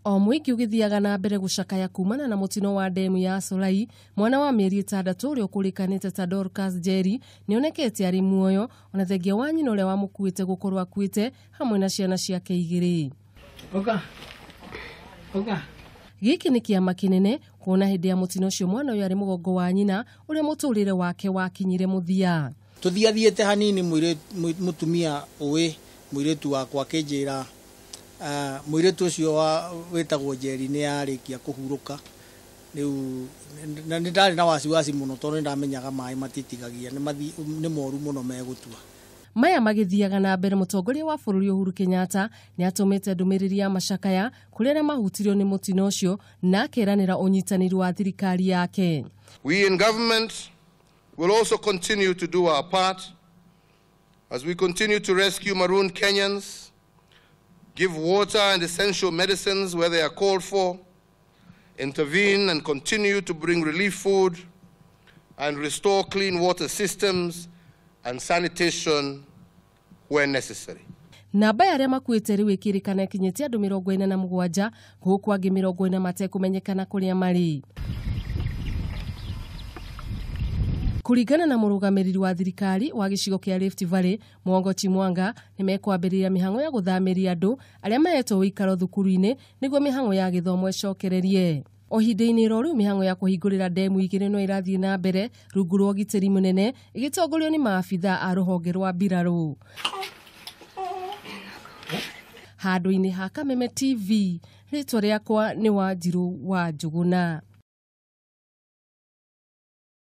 O mũingĩ ũgĩthiaga na mbere gũcakaya kumana na mũtino wa ndemu ya Solai, mwana wa mĩeri 6 ũrĩa ũkũrĩkanĩte ta Dorcas Njeri nĩonekete arĩ muoyo, ona thengia wa nyina ũrĩa wamũkuĩte gũkorwo akuĩte hamwe na ciana ciake 2. Oka. Oka. Gĩkĩ nĩ kĩama kĩnene kuona hĩndĩ ya mũtino ũcio mwana ũyũ arĩ mũgongo wa nyina ũrĩa mũtũrĩre wake wakinyire mũthia. Tũthiathiĩte hanini mũtumia ũĩ mũirĩtu wakwa akĩnjĩra, mũirĩtu ũcio wĩtagwo Njeri nĩ arĩkia kũhurũka. Rĩu na nĩ ndarĩ na wasiwasi mũno tondũ nĩ ndamenyaga maĩ matitigagia, nĩ moru mũno megũtua. Maya magĩthiaga na mbere, mũtongoria wa bũrũri Uhuru Kenyatta nĩ atũmĩte ndũmĩrĩri ya macakaya kũrĩ arĩa mahutirio nĩ mũtino ũcio na akeranĩra ũnyitanĩri wa thirikari yake. We in government will also continue to do our part as we continue to rescue marooned Kenyans, give water and essential medicines where they are called for, intervene and continue to bring relief food and restore clean water systems and sanitation where necessary. Namba ya arĩa makuĩte rĩu ĩkĩrĩkana ĩkinyĩtie andũ 47, gũkũ angĩ 40 matekũmenyekana kũrĩa marĩ. Kũringana na mũrũgamĩrĩri wa thirikari wa gĩcigo kĩa Rift Valley, Mwongo Chimwanga, nĩ mekwambĩrĩria mĩhang'o ya gũthamĩria andũ arĩa mahetwo ũikaro thukuru-inĩ nĩguo mĩhang'o ya gĩthomo ĩcokererie. O ihinda-inĩ ro rĩu mĩhang'o ya kũhingũrĩra ndemu 2 no ĩrathiĩ na mbere rungu rwa ũgitĩri mũnene ĩgĩtongorio nĩ maabitha a rũhonge rwa mbirarũ. Handũ-inĩ ha Kameme TV, rĩtwa rĩakwa nĩ Wanjirũ wa Njũgũna.